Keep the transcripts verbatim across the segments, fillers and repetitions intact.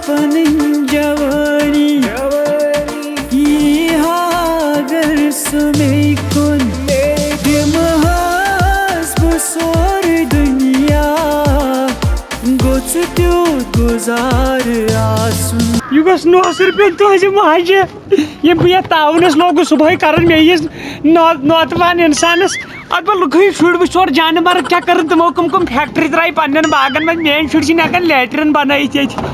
پنٕنۍ جوٲنی یی ہا اگر سُہ مے کُن، دِمہٕ ہس بہٕ سورُے دُنیا، گوٚژھ تیُتھ گُزارٕ آسُن۔ یہِ گوٚژھ نوسُر پیوٚن تُہنٛزِ ماجہِ، ییٚمۍ بہٕ یتھ تاونس لوگُس صبحٲے کران، مےٚ یِیہِ نو-، نوتہٕ وان انسانس۔ اتھ بہٕ لُکہٕ ہٕنٛدۍ شُرۍ وٕچھ، تورٕ جانہٕ مرگ کیٛاہ کٔرٕن تِمو، کٕم کٕم فیکٹری ترایہِ پننٮ۪ن باغن منٛز، میٲنۍ شُرۍ چھِنہٕ ہٮ۪کان لیٹرین بنٲیِتھ ییٚتہِ۔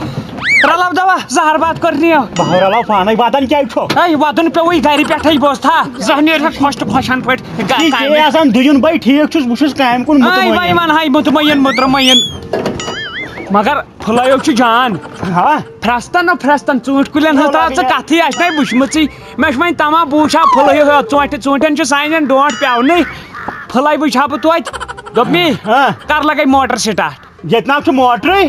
رلاو دوا، زہر باد کٔرنی ہو۔ بہٕ رلاو پانے، واتان کیٛازِ چھُ؟ ہے، وَدُن پیوٚوُے گرِ پٮ۪ٹھَے، بوز تھا، زانٛہہ نیرِ ہا خۄش تہٕ خۄشحال پٲٹھۍ گا-، یہِ کامہِ۔ کیٛاہ آسان دُیُن بھاے، ٹھیٖک چھُس، بہٕ چھُس کامہِ کُن آے، مُطمعین۔ وۄنۍ وَن ہاے مُطمعین، مُطمعین۔ مگر پھُلٲیو چھُ جان۔ ہا؟ پھرٛستن نہ پھرٛستن، ژوٗنٛٹھۍ کُلٮ۪ن ہٕنٛز ترٛاو ژٕ کَتھٕے، اَسہِ نَے وٕچھمٕژٕے۔ مےٚ چھُ وۄنۍ تَمام، بہٕ وٕچھِ ہا پھُلٲیِو ہیوٚر، ژوٗنٛٹھِ، ژوٗنٛٹھٮ۪ن چھُ سانٮ۪ن ڈونٛٹھ پٮ۪ونٕے۔ پھُلاے وٕچھِ ہا بہٕ توتہِ۔ دوٚپمی، ہاں۔ کَر لَگَے موٹر سِٹاٹ؟ ییٚتہِ نہ چھُ موٹرٕے۔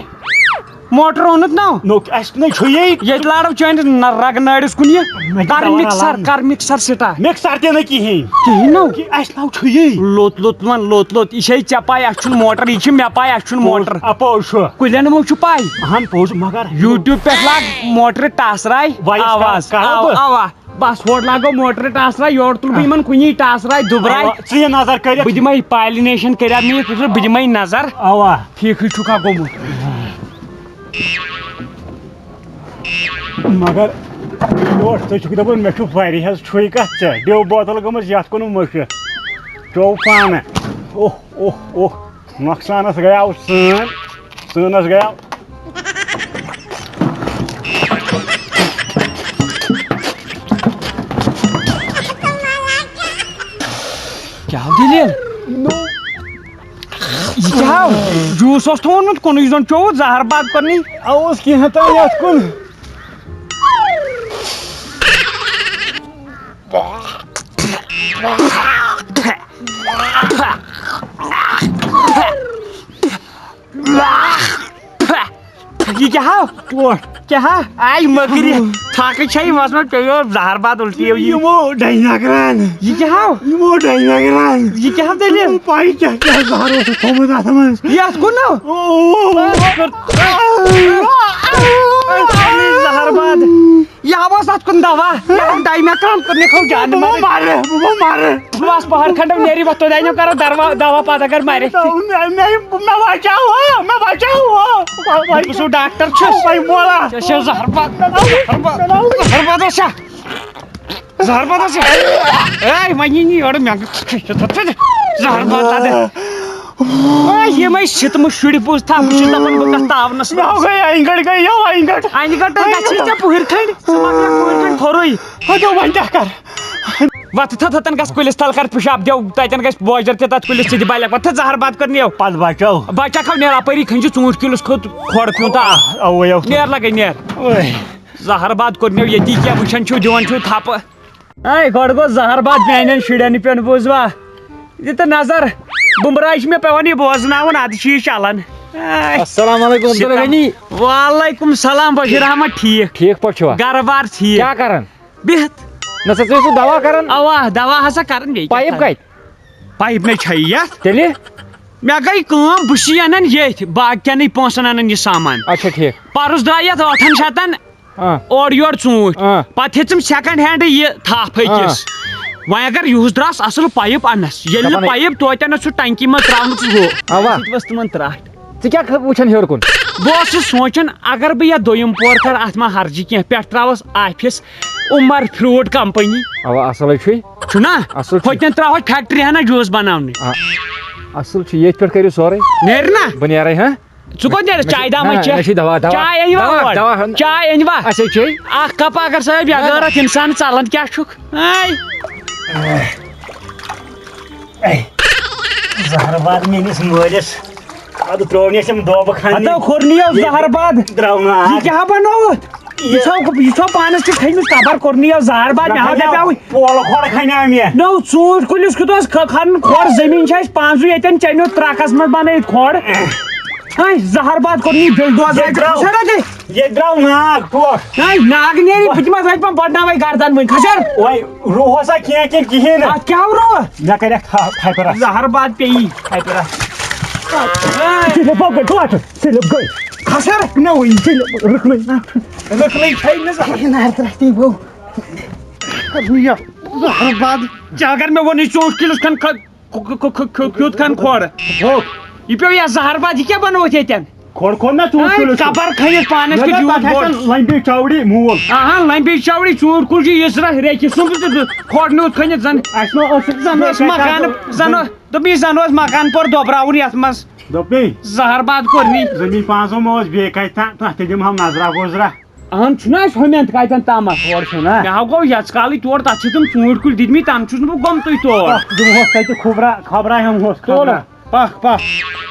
موٹر اوٚنُتھ نہ؟ نو، اَسہِ نَے چھُ یی۔ ییٚتہِ لارو چٲنِس نہ رَگہٕ نٲرِس کُن یہِ۔ مےٚ چھِ کَر دَوا مِکسَر، رَلان۔ کَر مِکسَر سِٹاٹ۔ مِکسَر تہِ نہٕ کِہیٖنۍ۔ کِہیٖنۍ نو۔ کہِ اَسہِ نہ چھُ یی۔ لوٚت لوٚت وَن لوٚت لوٚت، یہِ چھے ژےٚ پَے، اَسہِ چھُنہٕ موٹر، یہِ چھِ مےٚ پَے، اَسہِ چھُنہٕ موٹر۔ اَپوز چھُ۔ کُلٮ۪ن ما چھُ پَے؟ اَہَن پوٚز، مگر YouTube پٮ۪ٹھ لاگ موٹرِ ٹاسراے وایِس کَر، آواز۔ کَرو اَو، بہٕ؟ اَوا۔ بس ہورٕ لاگو موٹرِ ٹاسراے، یورٕ تُلہٕ بہٕ یِمن کُنی ٹاسراے دُبراے۔ اَوا، ژٕ یہِ نظر کٔرِتھ۔ بہٕ دِمے پالِنیشن کٔرِتھ مےٚ یہِ، بہٕ دِمے نظر۔ اَوا۔ ٹھیٖکھٕے چھُکھا گوٚمُت۔ مگر یور ژٕ چھُکھ دَپان مےٚ چھُ واریاہَس چھُے کَتھ ژےٚ۔ ڈیو بوتل گٔمٕژ یَتھ کُن مٔشِتھ۔ چیوٚو پانہٕ۔ اوہ، اوہ، اوہ۔ نۄقصانَس گٔیاو سٲنۍ، سٲنَس گٔیاو۔ کیٛاہ دٔلیٖل؟ یہِ کیٛاہ ہاو؟ جوٗس اوس تھوٚومُت کُنُے زوٚن چوٚوُتھ، زہر باد کوٚرنٕے۔ اوس کینٛہہ تام یَتھ کُن۔ یہِ کیٛاہ ہا؟ ٹوٹھ۔ کیٛاہ ہا؟ آے مٔکرِ۔ تھکھ چھے منٛز منٛز پیٚیو زہر باد الٹی یو یہِ۔ یِمو ڈایناگران۔ یہِ کیٛاہ ہا؟ یِمو ڈایناگران۔ یہِ کیٛاہ ہا دٔلیٖل؟ یِمو پاے کیٛاہ کیٛاہ زہر اوسُکھ تھوٚومُت اَتھ منٛز۔ یَتھ کُن نا؟ او۔ زہر باد۔ یہِ ہا اوس اَتھ کُن دوا۔ یہِ ہا ڈایناگران کُن، یہِ کھو جانہٕ بہٕ مَرٕ۔ مَرٕ، بہٕ مَرٕ۔ بس پہر کھنڈو نیری وقت دینو کرو دروا دوا پتہ کر مارے۔ مےٚ، مےٚ، مےٚ بچاو، مےٚ بچاو۔ بہٕ چھُس ڈاکٹر چھُس۔ بھائی مولا۔ ژےٚ چھےٚ زہر پتہ۔ زہر پتہ۔ زہر پتہ چھےٚ۔ زہر پتہ چھےٚ۔ اے، وۄنۍ یی نہٕ یورٕ مےٚ۔ زہر پتہ۔ اے، یِمے شِتمہٕ شُرۍ بوٗز تھا، بہٕ چھُس دپان بہٕ کتھ تاونس منٛز۔ مےٚ گٔے اینگڑ گٔے یو اینگڑ۔ اینگڑ تہٕ گژھی ژےٚ پُہٕرۍ کھنڈ۔ ژٕ مۄکلاکھ پُہٕرۍ کھنڈ کھورُے۔ ہو، وۄنۍ کیٛاہ کر؟ وۄتھ تھا تھتن گژھ کُلِس تل کر پِشاب دیو تتٮ۪ن گژھِ بوجر تہِ تتھ کُلِس ژٕ تہِ بالکل وۄتھ تھا زہر باد کٔرنیو۔ پتہٕ بچو۔ بچا کھو نیر اپٲری کھنجہِ ژوٗنٹھۍ کُلِس کھوٚت کھۄڑ کھیوٚن تہٕ آ۔ اوے او۔ نیر لگے نیر۔ اوے۔ زہر باد کٔرنیو ییٚتی کیٛاہ وٕچھان چھِو دِوان چھِو تھپہٕ۔ اے گۄڈٕ گوٚو زہر باد میانٮ۪ن شُرٮ۪ن پٮ۪ٹھ بوٗزوا؟ یہِ تہٕ نظر بُمراے چھِ مےٚ پٮ۪وان یہِ بوزناوُن ادٕ چھِ یہِ چلان۔ اے۔ السلام علیکم عبدالغنی۔ وعلیکم السلام بشیر احمد ٹھیٖک۔ ٹھیٖک پٲٹھۍ چھِوا؟ گرٕ بار ٹھیٖک۔ کیٛاہ کران؟ بِہِتھ۔ نہ سا، ژٕ ٲسٕکھ دوا کران؟ اوا، دوا ہسا کران بیٚیہِ کیٛاہ پایِپ کران؟ کتہِ؟ پایِپ نے چھے یتھ۔ تیٚلہِ؟ مےٚ گٔے کٲم، بہٕ چھُس یہِ انان ییٚتھۍ، باقین نٕے پونٛسن انان یہِ سامان۔ اچھا، ٹھیٖک۔ پرُس درٛاے یتھ ٲٹھن شتن آ۔ اورٕ یورٕ ژوٗنٛٹھۍ۔ آ۔ پتہٕ ہیٚژٕم second hand یہِ تھپھ آ۔ أکِس۔ وۄنۍ اگر یُہُس درٛاس اصل پایِپ انس، ییٚلہِ نہٕ دپان ہے پایِپ توتہِ انس سُہ ٹنکی منٛز ترٛاونہٕ ژٕ ہُہ۔ اوا۔ سُہ تہِ ؤژھ تِمن ترٛٹھ۔ ژٕ کیٛاہ کھ-، وٕچھان ہیوٚر کُن؟ بہٕ اوسُس سونٛچان، اگر بہٕ یَتھ دوٚیِم پور کَرٕ، اَتھ ما ہرجہِ کینٛہہ؟ پٮ۪ٹھ ترٛاوَس آفِس عمر fruit company۔ اَوا، اَصٕل ہے چھُے۔ چھُنا؟ اَصٕل چھُ۔ ہوٚتٮ۪ن ترٛاوہوس factory ہنا juice بَناونہِ۔ آ، اَصٕل چھُ، ییٚتھۍ پٮ۪ٹھ کٔرِو سورُے۔ نیرِ نا؟ بہٕ نیرَے، ہا؟ ژٕ کوٚت نیرَکھ؟ مےٚ چھِ، چایہِ دامہ نہ، چیٚتھ؟ مےٚ چھِ دوا، دوا۔ چاے أنۍ وا دوا، اورٕ؟ دوا۔ چاے أنۍ وا؟ اَسے چے۔ اَکھ کَپا اگر سا بیٚیہِ نہ، نہ۔ غٲرت اِنسان ژَلان کیٛاہ چھُکھ؟ آے۔ اے، زہر باد میٲنِس مٲلِس۔ اَدٕ ترٛوونَس أمۍ دوبہٕ خانہِ۔ ہتو کھوٚرنِیو زہر باد۔ درٛاو نہٕ یہِ آب۔ کیٛاہ بنووُتھ؟ یہِ چھو، یہِ چھو پانس تہِ تھٲیمٕژ قبر کھوٚرنِیو زہر باد، مےٚ ہاو دپیاوٕے۔ پولہٕ کھۄڑ کھنیو مےٚ۔ نو، ژوٗنٛٹھۍ کُلِس کیُتھ اوس کھ-، کھنُن کھۄر، زٔمیٖن چھِ اَسہِ پانسٕے ییٚتٮ۪ن چَنیو ترٛکَس منٛز بنٲیِتھ کھۄڑ۔ ہے، زہر باد کھوٚرنی بِلڈوزر ییٚتہِ تہِ درٛاو۔ کھسان اَتہِ۔ ییٚتہِ درٛاو ناگ ٹوٹھ۔ ہے، ناگ نیرِ، بہٕ تہِ ما وَتہِ ما بَڑناوَے گردن وٕنۍ، کھسان۔ وۄنۍ روہو سا کینٛہہ کِنہٕ کِہیٖنۍ نہٕ؟ اَتھ کیٛاہ روہ؟ مےٚ کَرٮ۪کھ تھا-، تھپہِ رَژھ۔ زہر باد پیٚیی۔ تھپہِ رَژھ۔ سِلِپ گٔے ٹوٹھ، سِلِپ گٔے۔ کھسر؟ نہ وٕنہِ۔ سِلِپ رٕکھنٕے نہ۔ رٕکھنٕے چھے نہٕ زانٛہہ۔ نارٕ ترٛٹھ تہِ گوٚو۔ یہِ زہر باد۔ ژےٚ اگر مےٚ ووٚنُے ژوٗنٛٹھۍ کُلِس کھن کھۄ-، کھۄ-، کھۄ-، کھۄ-، کھۄ-، کھیوٚت کھن کھۄڑ۔ ہو۔ یہِ پیوٚو یَتھ زہر باد، یہِ کیٛاہ بنووُتھ ییٚتٮ۪ن؟ کھۄڑ کھوٚن نا ژوٗنٛٹھۍ اے، کُلِس کھن۔ کبر کھٔنِتھ پانس نہ، کیُتھ نہ، یوٗت تَتھ بوٚڑ۔ آسان لمبی چوڑی موٗل۔ اہاں، لمبی چوڑی ژوٗنٛٹھۍ کُل چھُ یہِ زرہ ریٚکہِ سُنٛد تہٕ کھۄڑ نیوٗت کھٔنِتھ زن۔ اَسہِ ما ٲس زن اوس مکان، زن اوس، دوٚپمَے زن اوس مکان پور دوٚبراوُن یتھ منٛز۔ دوٚپمَے۔ زہر باد کوٚر نی۔ زٔمیٖن پانٛژھ ما اوس بیٚیہِ کتہِ تام، تتھ تہِ دِمہٕ ہم نظرا گوزرا۔ اہن چھُنہ اَسہِ ہُمٮ۪ن تہٕ کتٮ۪ن تامتھ۔ تورٕ چھُنہ۔ مےٚ ہا گوٚو یژھ کالٕے تور، تتھ چھِ تِم ژوٗنٛٹھۍ کُلۍ دِتمٕتۍ، تنہٕ چھُس نہٕ بہٕ گوٚمتُے تور۔ اکھ دِمہوس تتہِ کھوبرا، خبرا ہٮ۪مہوس تُل، خبرا۔ پکھ، پکھ۔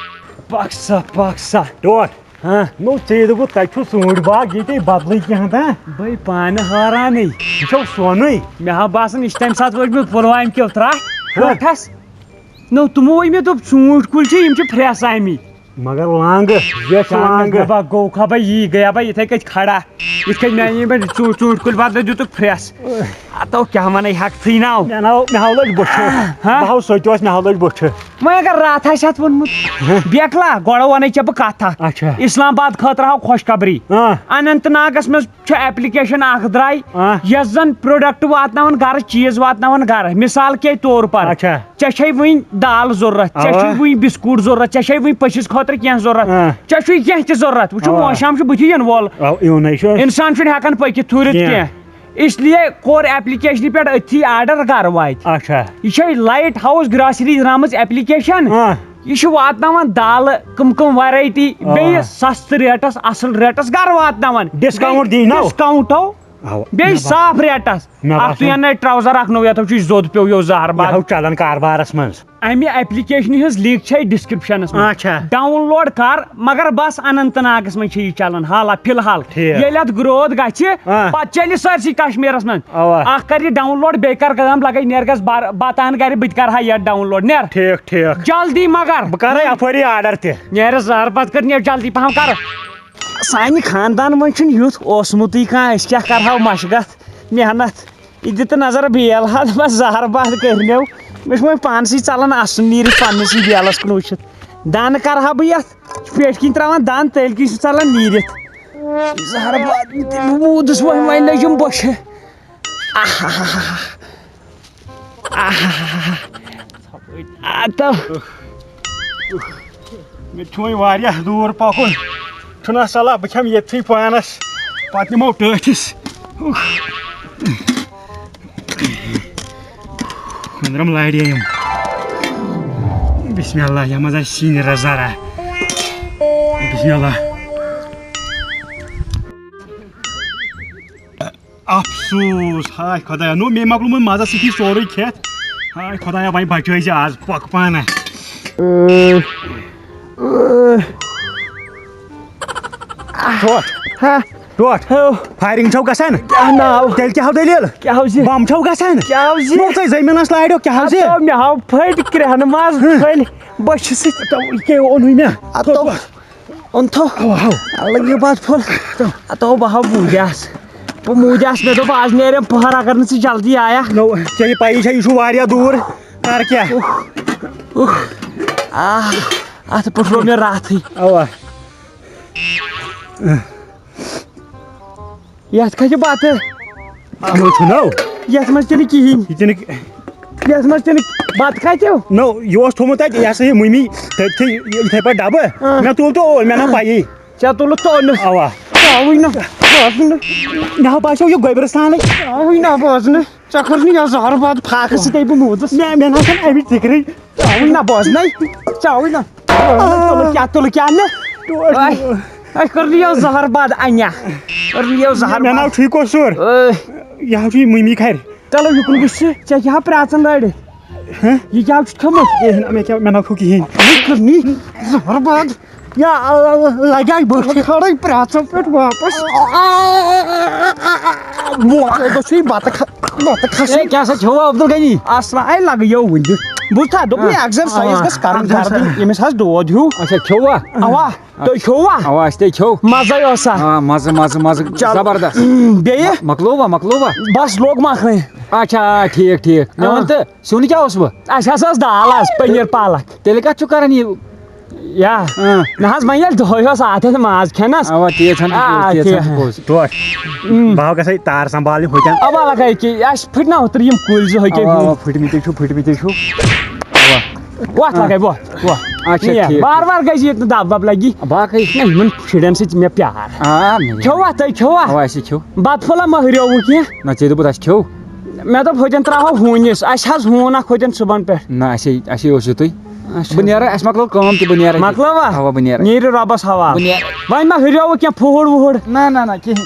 پکھ سا، پکھ سا۔ ٹوٹھ۔ ہاں۔ نو، ژےٚ دوٚپُتھ تتہِ چھُ ژوٗنٛٹھۍ باغ، ییٚتے بدلٕے کینٛہہ تہٕ۔ بے پانہٕ حٲرانٕے۔ یہِ چھو سونٕے۔ مےٚ ہا باسان، یہِ چھُ تمہِ ساتہٕ وٲتمٕتۍ پُلوامہِ کیو ترٛٹھ ہاں۔ ٹھس۔ نو، تِمو ووٚن مےٚ، دوٚپ، ژوٗنٛٹھۍ کُلۍ چھِ، یِم چھِ پھرٛٮ۪س آمٕتۍ۔ مگر لانٛگہٕ، یہِ چھِ کیٛاہ لانٛگہٕ۔ مےٚ با گوٚو خبر یی گٔیا با یِتھَے کٔنۍ کھڑا، یِتھ کٔنۍ مےٚ أنۍ یِمَن ژوٗ-، ژوٗنٛٹھۍ کُلۍ بدلہٕ دیُتُکھ پھرٛٮ۪س۔ ہتو کیٛاہ وَنَے، ہٮ۪کتھٕے ناو۔ مےٚ ناو، مےٚ ہاو لٔج بۄچھِ۔ ہاں؟ بہٕ ہاو سوٚچوس، مےٚ ہاو لٔج بۄچھِ۔ وۄنۍ اگر راتھ آسہِ ہَتھ ووٚنمُت، بیکلا، گۄڈٕ وَنَے ژےٚ بہٕ کَتھ اَکھ۔ اچھا۔ اِسلام آباد خٲطرٕ ہاو خۄشخبری۔ ہاں۔ اننت ناگَس منٛز چھُ application اکھ درٛاے، آ۔ یۄس زن product واتناوان گرٕ، چیٖز واتناوان گرٕ۔ مثال کے طور پر، اچھا۔ ژےٚ چھے وٕنۍ دال ضروٗرت، ژےٚ اوا۔ چھُے وٕنۍ بِسکوٗٹ ضروٗرت، ژےٚ چھے وٕنۍ پٔژھِس خٲطرٕ کینٛہہ ضروٗرت، آ۔ ژےٚ چھُے کینٛہہ تہِ ضروٗرت۔ وٕچھِو، اوا۔ موسم چھُ بٕتھِ یِنہٕ وول۔ اَو، یِونَے چھُ۔ اِنسان چھُنہٕ ہٮ۪کان پٔکِتھ تھوٗرِتھ کینٛہہ۔ کینٛہہ۔ اس لیے کوٚر application پٮ۪ٹھ أتھی order گرٕ واتہِ۔ اچھا۔ یہِ چھے Light House Grocery درٛامٕژ application۔ آ۔ یہِ چھُ واتناوان دالہٕ، کٕم کٕم variety، آ۔ بیٚیہِ سستہٕ ریٹس، اصل ریٹس گرٕ واتناوان۔ Discount بیٚیہِ دی نو۔ Discount ہو۔ اَوا۔ بیٚیہِ مےٚ با-، صاف ریٹس۔ مےٚ اکھ باسان۔ تُہۍ اَننَے trouser اکھ نوٚو، یتھ چھُ یہِ زوٚد پیوٚو یو زہر باد۔ یہِ ہاو چلان کاربارس منٛز۔ امہِ application ہٕنٛز link چھے description منٛز۔ اچھا۔ Download کر، مگر بس اننت ناگس منٛز چھے یہِ چلان حالا فی الحال۔ ٹھیٖک۔ ییٚلہِ اتھ growth گژھِ، آ۔ پتہٕ چلہِ سٲرسٕے کشمیرس منٛز۔ اوا۔ اکھ کر یہِ download، بیٚیہِ کر کٲم، لگے نیر گژھ بر-، بتہٕ ہن گرِ، بہٕ تہِ کرٕ ہا یتھ download، نیر۔ ٹھیٖک، ٹھیٖک۔ جلدی مگر۔ بہٕ کرے اپٲری order تہِ۔ نیر زہر باد کر، نیر جلدی پہم کر۔ سانہِ خاندان منٛز چھُنہٕ یُتھ اوسمُتٕے کانٛہہ، أسۍ کیٛاہ کرہاو مشقت، محنت۔ یہِ دِ تہٕ نظر بیل ہا، دپان زہر باد کٔرۍ مےٚ۔ مےٚ چھُ وۄنۍ پانسٕے ژلان اسُن نیٖرِتھ پننسٕے بیلس کُن وٕچھِتھ۔ دنہٕ کرٕ ہا بہٕ یتھ، پیٹھۍ کِنۍ تراوان دنہٕ، تٔلۍ کِنۍ چھُ ژلان نیٖرِتھ۔ زہر باد، تٔمۍ موٗدُس وۄنۍ، وۄنۍ لٔجِم بۄچھِ۔ آہا۔ آہا۔ آ، تو۔ مےٚ چھُ وۄنۍ واریاہ دوٗر پَکُن۔ چھُنہ صلاح بہٕ کھٮ۪مہٕ ییٚتھٕے پانَس، پَتہٕ نِمو ٹٲٹھِس۔ أنٛدرَم لارِ یِم۔ بسم اللہ، یَتھ منٛز آسہِ سِنۍ رَژھ ذرا۔ بسم اللہ۔ افسوس، ہاے خۄدایا، نو مےٚ مۄکلومُت مزس سۭتی سورُے کھٮ۪تھ۔ ہاے خۄدایا، وۄنۍ بچٲے زِ آز پۄکہٕ پانہ۔ ٹوٹھ۔ ہا؟ ٹوٹھ۔ ہو۔ Firing چھو گژھان؟ کیٛاہ ناو؟ تیٚلہِ کیٛاہ ہو دٔلیٖل؟ کیٛاہ ہو زِ؟ بم چھو گژھان؟ کیٛاہ ہو زِ؟ نو تُہۍ زٔمیٖنس لاریو، کیٛاہ ہو زِ؟ ہتو مےٚ ہاو پھٔٹۍ کرٛٮ۪ہنہٕ منٛز ہہ۔ پھٔلۍ بٔچھِ سۭتۍ۔ تو یہِ کیٛاہ اوٚنُے مےٚ؟ ہتو۔ اوٚنتھو؟ اَوا، اَوا۔ الگ یہِ بَتہٕ پھوٚل۔ اَتو بہٕ ہاو موٗدیاس۔ بہٕ موٗدیاس، مےٚ دوٚپ آز نیرٮ۪م پٔہر اگر نہٕ ژٕ جلدی آیکھ۔ نو، ژےٚ یہِ پَیی چھےٚ، یہِ چھُ واریاہ دوٗر۔ کَر کیٛاہ؟ آہ، اَتھ پٮ۪ٹھ روو مےٚ راتھٕے۔ اَوا۔ یتھ کھسہِ بتہٕ۔ اَتھ منٛز چھُ نو۔ یتھ منٛز تہِ نہٕ کِہیٖنۍ۔ یہِ تہِ نہٕ۔ یتھ منٛز تہِ نہٕ۔ بتہٕ کتہِ؟ نو، یہِ اوس تھوٚمُت تتہِ، یہِ ہسا یہِ مٔمی، تٔتھٕے، یِتھَے پٲٹھۍ ڈبہٕ۔ آ۔ مےٚ تُل تہٕ اوٚن، مےٚ نہ پَیی۔ ژےٚ تُلُتھ تہٕ اوٚنُتھ۔ اَوا۔ ژےٚ آوٕے نہ بوزنہٕ۔ مےٚ ہا باسیو یہِ گوٚبرِستانٕے۔ ژےٚ آوٕے نہ بوزنہٕ۔ ژےٚ کھٔژ نہٕ یۄس زہر باد فاقہٕ سۭتۍ بہٕ موٗدُس۔ مےٚ، مےٚ نہ چھَنہٕ اَمِچ فِکرٕے۔ ژےٚ آوٕے نہ بوزنَے۔ ژےٚ آوٕے نہ۔ تُلہٕ کیٛاہ، تُلہٕ کیٛاہ نہٕ؟ ٹوٹھ۔ اَسہِ، اَسہِ کٔر نہٕ یہِ زہر باد اَنیا۔ کٔر نہٕ یہِ زہر مےٚ ناو باد۔ چھُے قصوٗر۔ اے۔ یہِ حظ چھُ یہِ مٔمی کھرِ۔ چلو یہِ کُن وٕچھ ژٕ، ژےٚ کیٛاہ پرٛاژَن لَرِ؟ ہہ؟ یہِ کیٛاہ چھُتھ کھیوٚمُت؟ کِہیٖنۍ نہٕ، مےٚ کیٛاہ، مےٚ ناو کھیوٚو کِہیٖنۍ۔ یہِ کٔر نہٕ یہِ زہر باد۔ یا، آ، آ، لگے بٔٹھِ۔ کھڑے پرٛاژو پٮ۪ٹھ واپس۔ ژےٚ گوٚژھُے بتہٕ کھا-، بتہٕ کھسُن۔ ہے، کیٛاہ سا کھیوٚو عبدالغنی؟ اصل، اے لگیو وُنہِ۔ بوٗزتھا، دوٚپمَے آ۔ exercise آ۔ گژھِ کرٕنۍ، exercise۔ گردٕنۍ۔ أمِس آسہِ دود ہیوٗ۔ اچھا، کھیوٚوا؟ اوا۔ تُہۍ کھیوٚوا؟ اوا، اَسہِ تے کھیوٚو۔ مزے اوسا؟ آ، مزٕ، مزٕ، مزٕ، چل۔ زبردست۔ بیٚیہِ؟ مۄکلووا، مۄکلووا؟ بس لوٚگ مۄکلٕنۍ۔ اچھا، آ، ٹھیٖک، ٹھیٖک۔ مےٚ آ۔ وَن تہٕ، سیُن کیٛاہ اوسوٕ؟ اَسہِ ہسا ٲس دال آز، پٔنیٖر پالک۔ تیٚلہِ کَتھ چھُ کران یہِ؟ یا۔ اۭں۔ نہ حظ، وۄنۍ ییٚلہِ دۄہے اوس اتھ یتھ ماز کھٮ۪نس۔ اوا، تی ژھن آ، پوٚز، تی تی۔ ژھن پوٚز۔ ٹوٹھ۔ اۭں۔ بہٕ ہا گژھے تار سنبھالنہِ ہوٚتٮ۪ن۔ اوا لگے کہِ اَسہِ پھٕٹۍ نا اوترٕ یِم کُلۍ زٕ ہوٚتہِ اوا، اوا، پھٕٹمٕتۍ چھُ، پھٕٹمٕتۍ چھُ۔ اوا۔ وۄتھ لگے، وۄتھ، وۄتھ۔ اچھا، نیر، ٹھیٖک۔ بار بار گژھِ ییٚتہِ نہٕ دب وب لگی۔ باقٕے۔ نہ، یِمن شُرٮ۪ن سۭتۍ چھِ مےٚ پیار۔ آ، مےٚ۔ کھیووا تُہۍ، کھیووا؟ اوا، اَسے کھیوٚو۔ بتہٕ پھوٚلہ مہ ہُریووُ کینٛہہ۔ نہ، ژےٚ دوٚپُتھ اَسہِ کھیوٚو۔ مےٚ دوٚپ ہوٚتٮ۪ن ترٛاوہو ہوٗنِس، اَسہِ حظ ہوٗن اکھ ہوٚتٮ۪ن صُبحن پٮ۪ٹھ۔ نہ، اَسے، اَسے اوس یُتُے۔ اچھا۔ بہٕ نیرٕ، اَسہِ مۄکلٲو کٲم تہِ، بہٕ نیرٕ أتی۔ مۄکلٲوا؟ اَوا، بہٕ نیرٕ۔ نیرِ رۄبس حوالہٕ۔ بہٕ نیرٕ۔ وۄنۍ ما ہُریووُ کینٛہہ پھُہُر وُہُر؟ نہ، نہ، نہ، کِہیٖنۍ۔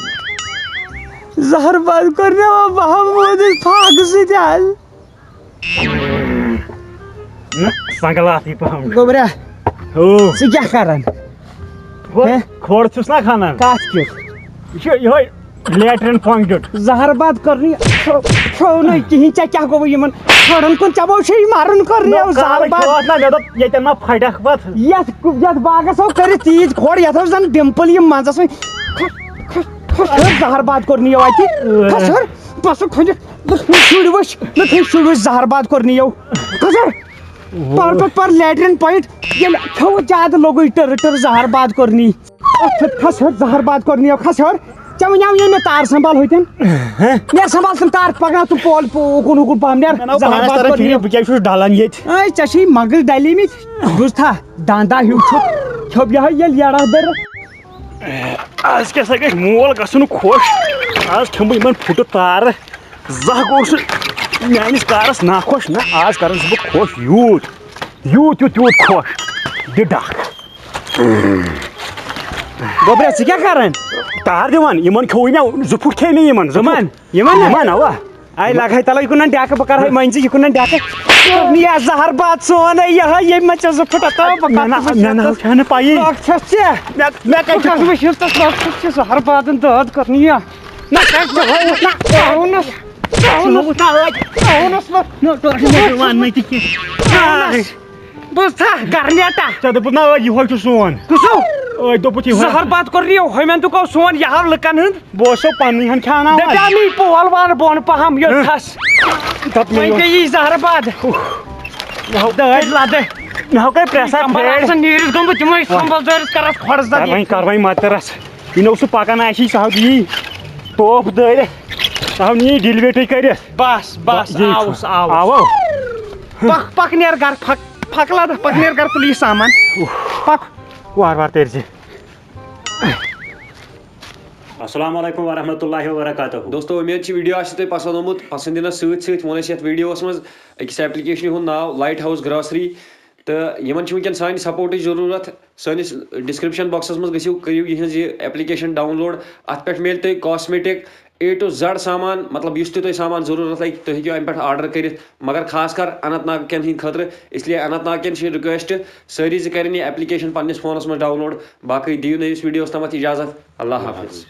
زہر بد کوٚر مےٚ وۄنۍ محمودس پھاکہٕ سۭتۍ حظ۔ نہ، سنگلاتٕے پہم۔ گوٚبرا، ہو۔ ژٕ کیٛاہ کران؟ ہو، ہے؟ کھوڑ چھُس نا کھنان۔ کتھ کیُتھ؟ یہِ چھُ یِہوٚے لیٹرین پۄنٛگ دیُت۔ زہر باد کٔرنٕے، کھیوٚو نہٕ کِہیٖنۍ۔ ژےٚ کیٛاہ گوٚوُے یِمن کھۄڈن کُن؟ ژےٚ ما چھُے مارُن کٔرنٕے نہ، یَو زہر کالے باد؟ کھیوٚو اَتھ نہ، مےٚ دوٚپ ییٚتٮ۪ن ما پھٹکھ پتہٕ۔ یتھ، یتھ باغس ہو کٔرِتھ تیٖژ کھۄڈ، یتھ اوس زن ڈِمپل یِم منٛزس وۄنۍ۔ کھس، کھس، کھس ہیوٚر، زہر باد کوٚر نہٕ یہِ وتہِ۔ کھس ہیوٚر، بس کھٔنِتھ، نہ تھٲیِو شُرۍ وٕچھ، نہ تھٲیِو شُرۍ وٕچھ، زہر باد کوٚر نہٕ یَو۔ کھس ہیوٚر۔ پر پتہٕ پر لیٹرین پوینٹ، ییٚلہِ کھیوٚو زیادٕ لوٚگُے ٹٕر ٹٕر زہر باد کوٚر نہٕ یہِ۔ اَتھ کھس ہیوٚر، زہر باد کوٚر نہٕ یَو، کھس ہیوٚر۔ ژےٚ وَنیٛاو یہِ مےٚ تار سنبھال ہوٚتٮ۪ن۔ نیر سنبھال تِم تار، پکناو ژٕ پول پو-، اُکُن اُکُن پہم نیر۔ مےٚ ناو زہر پانس باد تران کوٚر نہٕ فِکرِ، یَو۔ بہٕ کیٛازِ چھُس ڈلان ییٚتہِ؟ اے، ژےٚ چھُے مگٕز ڈلیمٕتۍ۔ بوٗزتھا، داندا ہیوٗ چھُ۔ کھیوٚو یِہوٚے ییٚلہِ یڑاہ دٔرٕ۔ آز کیٛاہ سا گژھِ مول گژھُن خۄش؟ آز کھٮ۪مہٕ بہٕ یِمن پھُٹہٕ تارٕ۔ زانٛہہ گوٚو سُہ میٛٲنِس کارَس ناخۄش نہ، آز کَرَن سُہ بہٕ خۄش یوٗت، یوٗت، یوٗت، یوٗت خۄش۔ دِ ڈَکھ۔ گوٚبرا، ژٕ کیٛاہ کَران؟ تار دِوان، یِمَن کھیوٚوُے مےٚ، زٕ پھُٹ کھیٚے مےٚ یِمَن، زٕ پھُٹ۔ یِمَن؟ یِمَن ہا؟ یِمَن، اَوا۔ آے لَگہٕ ہَے تَلَے یِکُن ڈٮ۪کہٕ، بہٕ کَرٕ ہَے مٔنٛزِ یِکُن ڈٮ۪کہٕ۔ یہِ ہا ییٚمہِ مَنٛز ژےٚ زٕ پھُٹ ہَتو، بہٕ نہ، کَرٕ نہ، نہ، نہ، نہ، چھَنہٕ پَیی۔ لۄکھ چھَس ژےٚ۔ مےٚ، مےٚ کَتہِ بہٕ کَتھ وٕچھِتھ تَس لۄکھ چھَس ژےٚ زہر بادَن دٲد کَرنہِ یا۔ نہ، کَتہِ ژےٚ ہووُتھ نہ، ژےٚ ہووُنَس، ژےٚ ہووُتھ نہ أدۍ۔ ژےٚ ہووُنَس بہٕ۔ نہ، تورٕ چھُنہٕ مےٚ وَننٕے تہِ کینٛہہ۔ ژےٚ ہووُنَس۔ بہٕ تھا گرنیٹا۔ ژےٚ دوٚپُتھ نا، أدۍ یِہوٚے چھُ سون۔ کُسُو؟ أدۍ دوٚپُتھ یِہوٚے۔ زہر باد کوٚر یہِ، ہُمٮ۪ن تہِ گوٚو سون یہِ ہاو لُکن ہُنٛد۔ بہٕ اوسُس پننُے ہن کھیٛاناوان۔ دَپیٛاو مے پول وان بۄن پہم یوٚت ہہ۔ تھس۔ دَپ مےٚ وۄنۍ یوٚت۔ گٔے یہِ زہر باد۔ اوہ۔ مےٚ ہاو دٲدۍ لدٕ۔ مےٚ ہاو کَرِ پرٛٮ۪س اَتھ کمبر فیڈ۔ آسان نیٖرِتھ گوٚمُت، تِمے آہ۔ سمبل دٲرِتھ کرس کھۄڈس کر دَگ وۄنۍ، یہِ۔ کر وۄنۍ مترس۔ یہِ نہ اوس سُہ پکان آسی، سُہ ہاو دِیی ٹوپ دٲرِتھ۔ سُہ ہاو نِیی ڈِلویٹٕے کٔرِتھ۔ بس، بس، یی چھُ۔ آوُس، آوُس۔ آوو۔ پک، پک نیر گرٕ، پک، پک لدٕ، پک نیر گرٕ، تُل یہِ سامان۔ اوہ۔ پک۔ وار وار تٔرۍ زِ۔ السلام علیکم ورحمۃ اللہ وبرکاتہ۔ دوستو، امید چھِ ویڈیو آسہِ تۄہہِ پسند آمُت۔ پسندیدہ سۭتۍ سۭتۍ ووٚن اَسہِ یتھ ویڈیوس منٛز أکِس ایپلیکیشنہِ ہُنٛد ناو، لایٹ ہاوُس گراسری۔ تہٕ یِمن چھِ وٕنکیٚن سانہِ سپورٹٕچ ضروٗرت۔ سٲنِس ڈسکرپشن باکسس منٛز گٔژھِو، کٔرِو یِہنٛز یہِ ایپلیکیشن ڈاؤن لوڈ۔ اتھ پٮ۪ٹھ میلہِ تۄہہِ کاسمیٹک اے ٹو زیڈ سامان، مطلب یُس تہِ تۄہہِ سامان ضروٗرت لگہِ، تُہۍ ہیٚکِو امہِ پٮ۪ٹھ آرڈر کٔرِتھ۔ مگر خاص کر اننت ناگ کٮ۪ن ہٕنٛدِ خٲطرٕ، اس لیے اننت ناگ کٮ۪ن چھِ رِکویسٹ، سٲری زِ کَرن یہِ ایپلیکیشن پننِس فونس منٛز ڈاؤن لوڈ۔ باقٕے دِیِو نٔیِس ویڈیوس تامتھ اجازت۔ اللہ حافظ۔